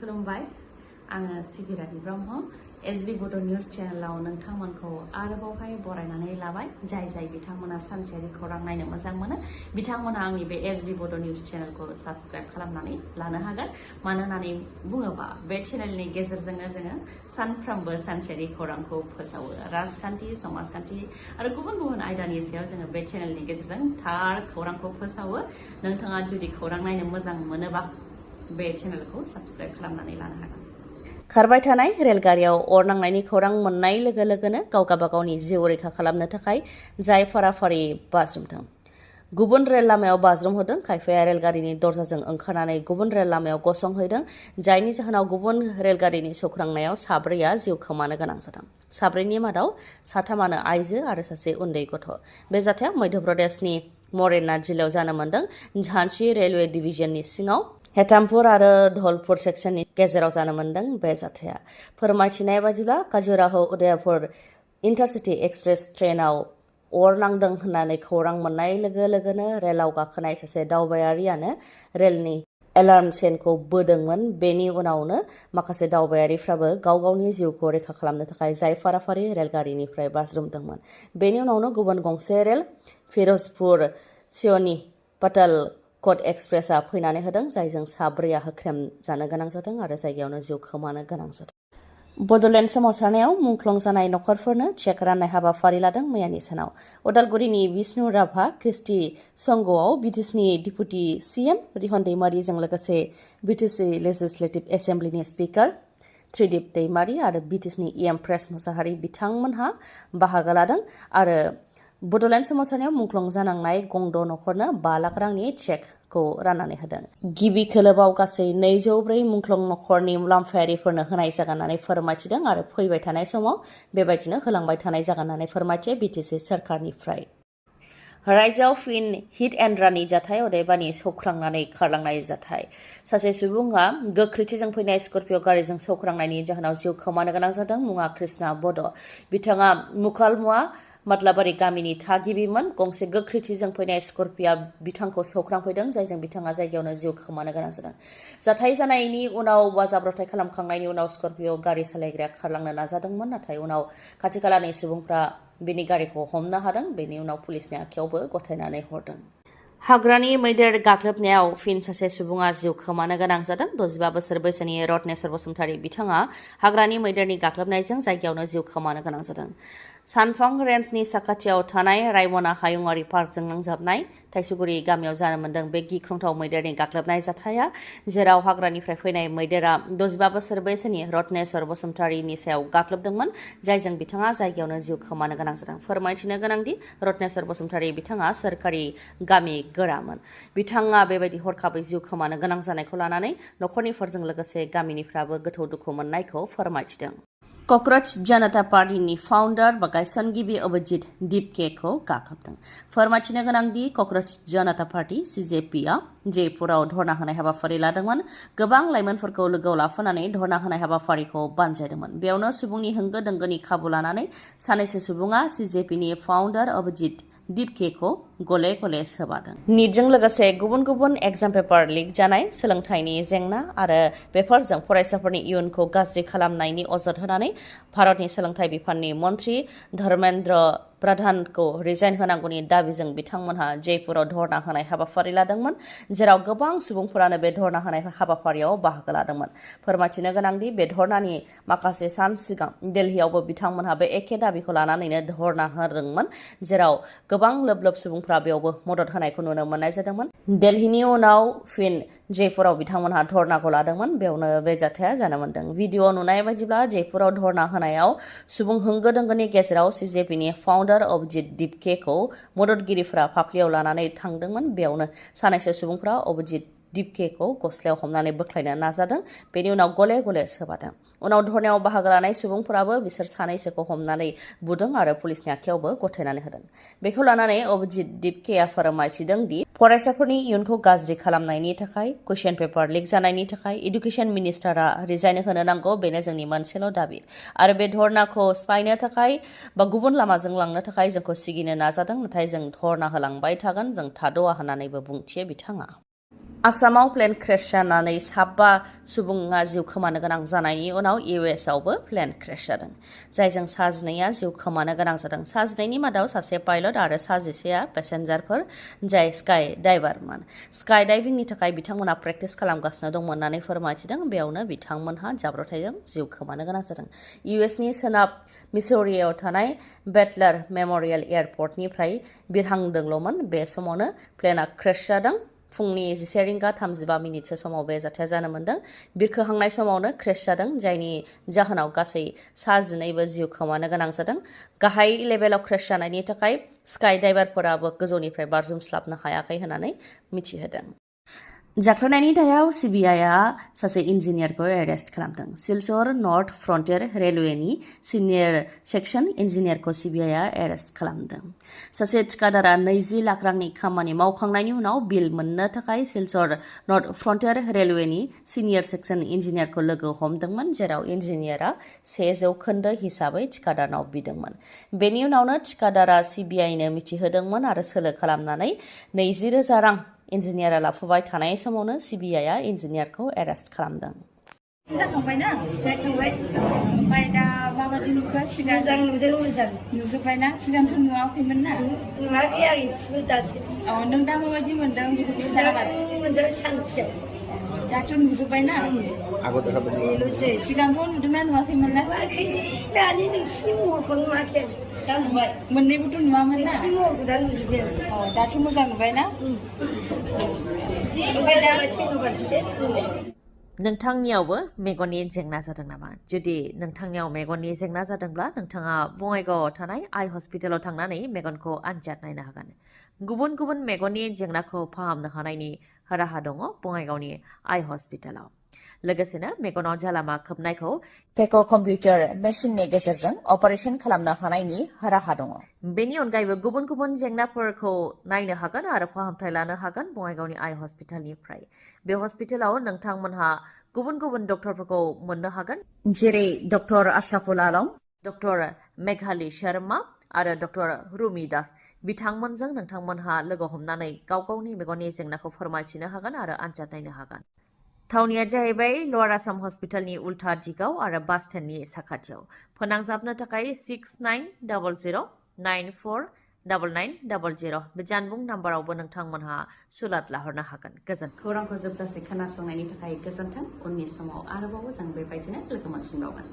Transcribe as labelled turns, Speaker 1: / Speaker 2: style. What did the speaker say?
Speaker 1: खुलुमबाय आङो सिबिरानि ब्रह्म एसबी बड' निउज चेनेलाव नोंथांमोनखौ आरोबावहाय बरायनानै लाबाय जाय बिथांमोना सानसेयारि खौरां नायनो मोजां मोनो बिथांमोना आंनि बे एसबी बड' निउज चेनेलखौ साबस्क्राइब खालामनानै लानो हागोन मानो होननानै बुङोबा बे चेनेलनि गेजेरजोंनो जोङो सानफ्रोमबो सानसेयारि खौरांखौ फोसावो राजखान्थि समाजखान्थि आरो गुबुन आयदानि सायाव जोङो बे चेनेलनि गेजेरजों थार खौरांखौ फोसावो नोंथाङा जुदि खौरां नायनो मोजां मोनोबा बे चेनेलखौ साबस्क्राइब खालामनानै लानो हागोन खारबाय थानाय रेलगारियाव अर नांनायनि खौरां मोननाय लोगो लोगोनो गावनि जिउ रैखा खालामनो थाखाय जाय फाराफारि बाज्रुमदों गुबुन रेल लामायाव बाज्रुमहोदों खायफाया रेलगारिनि दरजाजों ओंखारनानै गुबुन रेल लामायाव गसंहैदों जायनि जाहोनाव गुबुन रेलगारिनि सौख्रांनायाव साब्रैया जिउ खोमानो गोनां जादों साब्रैनि मादाव साथामानो आइजो आरो सासे उन्दै गथ' बे जाथाया मध्य प्रदेशनि मरेना जिल्लायाव जानो मोनदों झांसी रेलवे डिभिजननि सिङाव हेतामपुर आरो धौलपुर सेक्सननि गेजेराव जानो मोनदों बे जाथाया फोरमायथिनाय बायदिब्ला काजुराहो उदयपुर इन्टारसिटि एक्सप्रेस ट्रेनाव अर नांदों होननानै खौरां मोननाय लोगो लोगोनो रेलाव गाखोनाय सासे दावबायारियानो रेलनि एलार्म सेनखौ बोदोंमोन बेनि उनावनो माखासे दावबायारिफ्राबो गावनि जिउखौ रैखा खालामनो थाखाय जाय फाराफारि रेलगारिनिफ्राय बाज्रुमदोंमोन बेनि उनावनो गुबुन गंसे रेल फिर'जपुर सिवनी पटल कट एक्सप्रेसआ फैनानै होदों जायजों साब्रैया होख्रेम जानो गोनां जादों आरो जायगायावनो जिउ खोमानो गोनां जादों बड'लेण्ड सोमावसारनायाव मुंख्लं जानाय नखरफोरनो चेक राननाय हाबाफारि लादों मैयानि सानाव उदालगुरिनि विष्णु राभा क्रिस्टि संघआव बिटिसिनि डिपुटि सीएम रिहन दैमारिजों लोगोसे बिटिसि लेजिस्लेटिभ एसेम्ब्लिनि स्पिकार त्रिदिप दैमारि आरो बिटिसिनि इएम प्रेस मुसाहारि बिथांमोनहा बाहागो लादों आरो बड'लेण्ड सोमावसारनायाव मुंख्लं जानांनाय गंद' नखरनो 5 लाख रांनि चेकखौ राननानै होदों गिबि खोलोबाव गासै 204 मुंख्लं नखरनि मुलाम्फायारिफोरनो होनाय जागोन होननानै फोरमायथिदों आरो फैबाय थानाय समाव बेबायदिनो होलांबाय थानाय जागोन होननानै फोरमायथियो बिटिसि सोरखारनिफ्राय रायजोआव फिन हिट एन्ड राननि जाथाय अदेबानि सौख्रांनानै खारलांनाय जाथाय सासे सुबुङा गोख्रैथिजों फैनाय स्कर्पिय' गारिजों सौख्रांनायनि जाहोनाव जिउ खोमानो गोनां जादों मुङा कृष्णा बड' बिथाङा मुखालमुवा मातलाबारि गामिनि थागिबिमोन गंसे गोख्रैथिजों फैनाय स्कर्पिय'आ बिथांखौ सौख्रांफैदों जायजों बिथाङा जायगायावनो जिउ खोमानो गोनां जादों जाथाय जानायनि उनाव बा जाब्रबथाय खालामखांनायनि उनाव स्कर्पिय' गारि सालायग्राया खारलांनो नाजादोंमोन नाथाय उनाव खाथि खालानि सुबुंफ्रा बिनि गारिखौ हमनो हादों बेनि उनाव पुलिसनि आखायावबो गथायनानै हरदों हाग्रानि मैदेर गाग्लोबनायाव फिन सासे सुबुङा जिउ खोमानो गोनां जादों 65 बोसोर बैसोनि रत्नेश्वर बसुमतारी बिथाङा हाग्रानि मैदेरनि गाग्लोबनायजों जायगायावनो जिउ खोमानो गोनां जादों सानफां रेन्जनि साखाथियाव थानाय रायमना हायुङारि पार्कजों नांजाबनाय थाइसुगुरि गामियाव जानो मोनदों बे गिख्रंथाव मैदेरनि गाग्लोबनाय जाथाया जेराव हाग्रानिफ्राय फैनाय मैदेरा 65 बोसोर बैसोनि रत्नेश्वर बसुमतारीनि सायाव गाग्लोबदोंमोन जायजों बिथाङा जायगायावनो जिउ खोमानो गोनां जादों फोरमायथिनो गोनांदि रत्नेश्वर बसुमतारी बिथाङा सोरखारि गामि गोरामोन बिथाङा बेबायदि हरखाबै जिउ खोमानो गोनां जानायखौ लानानै नखरनिफोरजों लोगोसे गामिनिफ्राबो गोथौ दुखु मोननायखौ फोरमायथिदों क'क्राझ जनता पार्टीनि फाउन्डार बा गायसनगिरि अभिजित दिपकेखौ गाग्लोबदों फोरमायथिनो गोनांदि क'क्राझ जनता पार्टी सीजेपीआ जयपुराव धर्ना होनाय हाबाफारि लादोंमोन गोबां लाइमोनफोरखौ लोगोआव लाफानानै धर्ना होनाय हाबाफारिखौ बानजायदोंमोन बेयावनो सुबुंनि होंगो दोंगोनि खाबु लानानै सानैसो सुबुङा सीजेपीनि फाउन्डार अभिजित दिपकेखौ गले सोबादों नीटजों लोगोसे गुबुन एग्जाम पेपार लिक जानाय सोलोंथाइनि जेंना आरो बेफोरजों फरायसाफोरनि इयुनखौ गाज्रि खालामनायनि अजद होनानै भारतनि सोलोंथाइ बिफाननि मन्त्रि धर्मेन्द्र प्रधानखौ रिजाइन होनांगौनि दाबिजों बिथांमोनहा जयपुराव धर्ना होनाय हाबाफारि लादोंमोन जेराव गोबां सुबुंफोरानो बे धर्ना होनाय हाबाफारियाव बाहागो लादोंमोन फोरमायथिनो गोनांदि बे धर्नानि माखासे सान सिगां दिल्लीयावबो बिथांमोनहा बे एखे दाबिखौ लानानैनो धर्ना होदोंमोन जेराव गोबां लोब सुबुंफोरा बेयावबो मदद होनायखौ नुनो मोननाय जादोंमोन दिल्लीनि उनाव फिन जयपुराव बिथांमोनहा धर्नाखौ लादोंमोन बेयावनो बे जाथाया जानो मोनदों भिडिअ नुनाय बायदिब्ला जयपुराव धर्ना होनायाव सुबुं होंगो दोंगोनि गेजेराव सीजेपीनि फाउन्डार अभिजित दिपकेखौ मददगिरिफ्रा फाफ्लियाव लानानै थांदोंमोन बेयावनो सानैसो सुबुंफ्रा अभिजित दिपकेखौ गस्लायाव हमनानै बोख्लायनो नाजादों बेनि उनाव गले सोबादों उनाव धर्नायाव बाहागो लानाय सुबुंफोराबो बिसोर सानैसोखौ हमनानै बुदों आरो पुलिसनि आखायावबो गथायनानै होदों बेखौ लानानै अभिजित दिपकेआ फोरमायथिदों दि फरायसाफोरनि इयुनखौ गाज्रि खालामनायनि थाखाय कुइसन पेपार लिक जानायनि थाखाय एडुकेशन मिनिस्टारा रिजाइन होनो नांगौ बेनो जोंनि मोनसेल' दाबि आरो बे धर्नाखौ सिफायनो थाखाय बा गुबुन लामाजों लांनो थाखाय जोंखौ सिगिनो नाजादों नाथाय जों धर्ना होलांबाय थागोन जों थाद'आ होननानैबो बुंथियो बिथाङा आसामाव प्लेन क्रेश जानानै 7 सुबुङा जिउ खोमानो गोनां जानायनि उनाव US आवबो प्लेन क्रेश जादों जायजों 12 जिउ खोमानो गोनां जादों 12नि मादाव सासे पाइलट आरो 11 पेसेन्जारफोर जाय स्काई डाइभारमोन स्काई डाइभिंनि थाखाय बिथांमोना प्रेक्टिस खालामगासिनो दंमोन होननानै फोरमायथिदों बेयावनो बिथांमोनहा जाब्रबथायजों जिउ खोमानो गोनां जादों USनि सोनाब मिसौरीआव थानाय बेटलार मेम'रियेल एयारपर्टनिफ्राय बिरहांदोंल'मोन बे समावनो प्लेनआ क्रेश जादों फुंनि 11:35 समाव बे जाथाया जानो मोन्दों बिरखोहांनाय समावनो क्रेश जादों जायनि जाहोनाव गासै 12 जिउ खोमानो गोनां जादों गाहाय लेभेलाव क्रेश जानायनि थाखाय स्काई डाइभारफोराबो गोजौनिफ्राय बारजुमस्लाबनो हायाखै होननानै मिथिहोदों जाख्लनायनि दायाव CBIआ सासे इन्जिनियारखौ एरेस्ट खालामदों सिलचर नर्थ फ्रन्टियर रेलवेनि सिनियर सेक्सन इन्जिनियारखौ CBIआ एरेस्ट खालामदों सासे थिकादारा 20 लाख रांनि खामानि मावखांनायनि उनाव बिल मोननो थाखाय सिलचर नर्थ फ्रन्टियर रेलवेनि सिनियर सेक्सन इन्जिनियारखौ लोगो हमदोंमोन जेराव इन्जिनियारा 100% हिसाबै थिकादारनाव बिदोंमोन बेनि उनावनो थिकादारा CBIनो मिथिहोदोंमोन आरो सोलो खालामनानै 20,000 रां इन्जिनियारा लाफुबाय थानाय समावनो CBIआ इन्जिनियारखौ एरेस्ट खालामदों
Speaker 2: जाखांबायना जाखांबाय ओमफ्राय दा माबायदि नुखो सिगां नुदों मोजां नुजोब्बायना सिगांथ' नुवाखैमोन ना नुवाखै आं इसेबो दासो नों दा माबायदि मोनदों बेखौ मोनदों सानसे दाथ' नुजोब्बायना सिगांथ' नुदोंना नुवाखैमोन ना दानि नोंसिनि महरखौ नुवाखै दा नुबाय मोननैबोथ' नुवामोन ना महरखौ दा नुजोबदों दाथ' मोजां नुबायना ओमफ्राय दा
Speaker 1: नोंथांनियावबो मेगननि जेंना जादों नामा जुदि नोंथांनियाव मेगननि जेंना जादोंब्ला नोंथाङा बङाइगावआव थानाय आइ हस्पिटालाव थांनानै मेगनखौ आनजाद नायनो हागोन गुबुन गुबुन मेगननि जेंनाखौ फाहामनो हानायनि राहा दङ बङाइगावनि आइ हस्पिटालाव लोगोसेनो मेगनाव जालामा खोबनायखौ पेक' कम्पिउटार मेसिननि गेजेरजों अपारेशन खालामनो हानायनि राहा दङ बेनि अनगायैबो गुबुन गुबुन जेंनाफोरखौ नायनो हागोन आरो फाहामथाय लानो हागोन बङाइगावनि आइ हस्पिटालनिफ्राय बे हस्पिटालाव नोंथांमोनहा गुबुन गुबुन डक्टरफोरखौ मोननो हागोन जेरै डक्टर आशराफुल आलम डक्टर मेघाली शर्मा आरो डक्टर रुमि दास बिथांमोनजों नोंथांमोनहा लोगो हमनानै गाव गावनि मेगननि जेंनाखौ फोरमायथिनो हागोन आरो आनजाद नायनो हागोन थावनिया जाहैबाय लवार आसाम हस्पिटालनि उल्था दिगाव आरो बास स्टेन्डनि साखाथियाव फोनांजाबनो थाखाय 6900949900 बे जानबुं नाम्बारावबो नोंथांमोनहा सुलाद लाहरनो हागोन गोजोन खौरांखौ जोबजासे खोनासंनायनि थाखाय गोजोन्थों उननि समाव आरोबाव जों बेबायदिनो लोगो मोनफिनबावगोन